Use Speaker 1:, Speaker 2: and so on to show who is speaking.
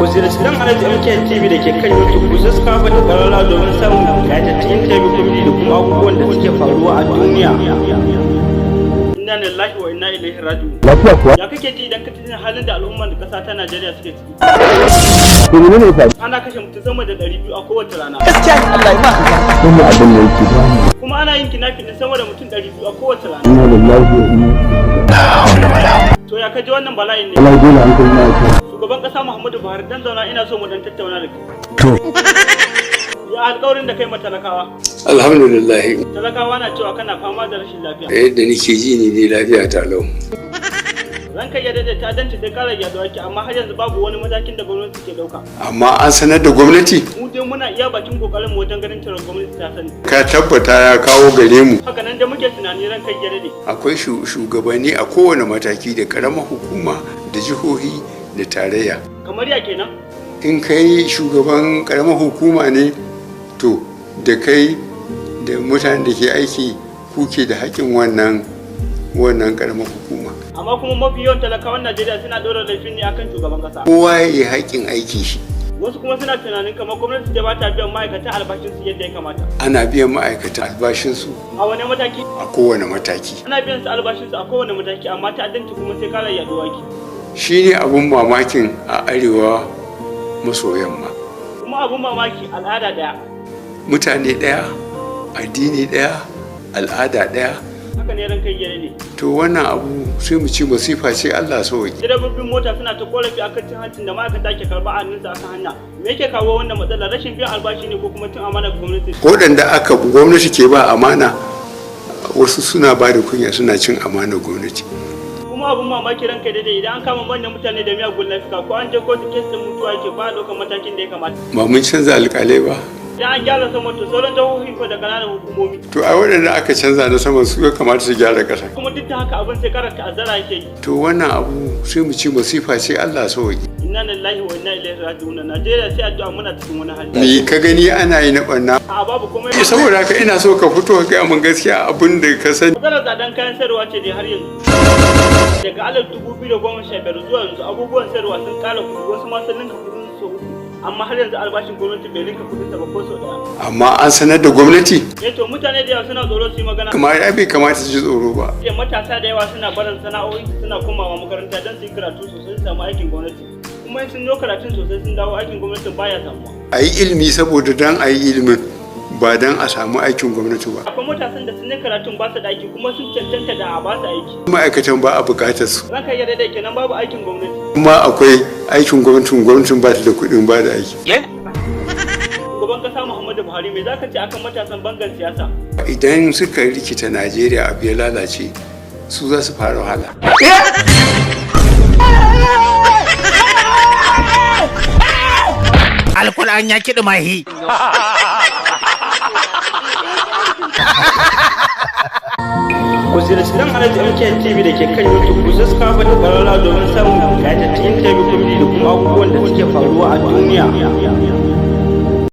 Speaker 1: Ku ziyarci dan Alhaji MK TV da ke kan YouTube, ku subscribe da ƙararrawa domin samun ƙayatattun interview, comedy da kuma abubuwan da suke faruwa a duniya. Inna lillahi wa inna ilaihi raji'un.
Speaker 2: Lafiya kuwa?
Speaker 1: Ya kake ji idan ka tuna halin da al'ummar da ƙasa ta Najeriya suke ciki?
Speaker 2: To, menene ya faru?
Speaker 1: Ana kashe mutum sama da 200 a kowace rana.
Speaker 3: Gaskiya ne, Allah ya ma.
Speaker 2: Wannan abin da yake damu.
Speaker 1: Kuma ana yin kidnapping din sama da mutum 200 a kowace rana.
Speaker 2: Inna lillahi wa inna ilaihi.
Speaker 1: To, ya kaji wannan bala'in ne?
Speaker 2: Wallahi dole hankali na ya tashi.
Speaker 1: Shugaban ƙasa Muhammadu Buhari, dan zauna, ina so mu dan tattauna da kai.
Speaker 2: To.
Speaker 1: Ya alƙawarin da kai ma talakawa?
Speaker 4: Alhamdulillah.
Speaker 1: Talakawa na cewa kana fama da rashin lafiya.
Speaker 4: Yadda nake ji ni dai, lafiya ta lau.
Speaker 1: Ranka ya daɗe, ta'addanci sai kara yaduwa ke, amma har yanzu babu wani matakin da gwamnati ke ɗauka.
Speaker 4: Amma an sanar da gwamnati?
Speaker 1: Mu dai muna iya bakin kokarin mu wajen ganin cewa gwamnati ta sani.
Speaker 4: Ka tabbata ya kawo gare mu?
Speaker 1: Haka nan da muke tunani, ranka ya daɗe.
Speaker 4: Akwai shugabanni a kowane mataki, da karamar hukuma da jihohi da tarayya.
Speaker 1: Kamar ya kenan?
Speaker 4: In kai shugaban karamar hukuma ne, to da kai da mutanen da ke aiki kuke da haƙƙin wannan karamar hukuma.
Speaker 1: Amma kuma mafi yawan talakawan Najeriya suna ɗora laifin ne akan shugaban ƙasa.
Speaker 4: Kowa ya yi haƙƙin aikin shi.
Speaker 1: Wasu kuma suna tunanin kamar gwamnati ce ba ta biyan ma'aikata albashinsu yadda ya kamata.
Speaker 4: Ana biyan ma'aikata albashinsu.
Speaker 1: A wani mataki?
Speaker 4: A kowane mataki.
Speaker 1: Ana biyan su albashinsu a kowane mataki, amma ta'addanci kuma sai kara yaduwa ke.
Speaker 4: Shi ne abun mamakin a arewa maso yamma.
Speaker 1: Kuma abun mamaki, al'ada ɗaya.
Speaker 4: Mutane ɗaya, addini ɗaya, al'ada ɗaya.
Speaker 1: Haka ne, ranka ya daɗe.
Speaker 4: To, wannan abu sai mu ci masifa ce, Allah sauki.
Speaker 1: Direbobin mota suna ta korafi akan cin hancin da ma'aikata ke karba a hannunsu akan hanya. Me yake kawo wannan matsalar? Rashin biyan albashi ne ko kuma cin amanar gwamnati?
Speaker 4: Waɗanda aka gwamnati ke ba amana, wasu suna ba da kunya, suna cin amanar gwamnati.
Speaker 1: Kuma abun mamaki, ranka daidai, idan an kama manyan mutane da miyagun laifuka ko an je kotu, case din mutuwa yake, ba a ɗaukar matakin da ya kamata.
Speaker 4: Ba mun canza alƙalai ba?
Speaker 1: Idan an gyara sama, to sauran jihohi fa da ƙananan hukumomi?
Speaker 4: To, ai waɗanda aka canza na sama su ya kamata su gyara ƙasa.
Speaker 1: Kuma duk da haka abin sai kara ta'azzara yake yi.
Speaker 4: To, wannan abu sai mu ci masifa ce, Allah sauki.
Speaker 1: Inna lillahi wa inna ilaihi raji'un. Najeriya sai addu'a, muna cikin wani hali.
Speaker 4: Me ka gani ana yi na ɓarna?
Speaker 1: A, babu komai.
Speaker 4: Saboda haka ina so ka fito ka gaya min gaskiya abin da ka sani.
Speaker 1: Matsalar tsadan kayan sayarwa ce dai har yanzu. Daga 2015 zuwa yanzu abubuwan sayarwa sun kara kuɗi, wasu ma sun ninka kuɗin sau uku, amma har yanzu albashin gwamnati bai ninka kuɗin sa ba ko sau ɗaya.
Speaker 4: Amma an sanar da gwamnati?
Speaker 1: Eh, to mutane da yawa suna tsoro su yi magana.
Speaker 4: Kamar ai bai kamata su ji tsoro ba.
Speaker 1: Eh, matasa da yawa suna barin sana'o'in su suna komawa makaranta don su yi karatu sosai su samu aikin gwamnati. Kuma in sun yi karatun sosai sun dawo, aikin gwamnatin baya samuwa.
Speaker 4: A yi ilimi saboda dan a yi ilimin, ba dan a samu aikin gwamnati ba.
Speaker 1: Akwai matasan da sun yi karatun ba su da aiki, kuma sun cancanta da a ba su aiki.
Speaker 4: Ma'aikatan ba a bukatar su.
Speaker 1: Ranka ya daidai, kenan babu aikin gwamnati.
Speaker 4: Kuma akwai aikin gwamnatin, gwamnatin ba ta da kuɗin ba da aiki.
Speaker 1: Shugaban kasa Muhammadu Buhari, me zaka ce akan matasan bangan siyasa?
Speaker 4: Idan suka rikita Najeriya, abu ya lalace, su za su fara wahala.
Speaker 3: Alkur'an ya kiɗi mahi.
Speaker 1: Ku ziyarci dan Alhaji MK TV da ke kan YouTube, ku subscribe da ƙararrawa domin samun ƙayatattun interview, comedy da kuma abubuwan da suke faruwa a duniya.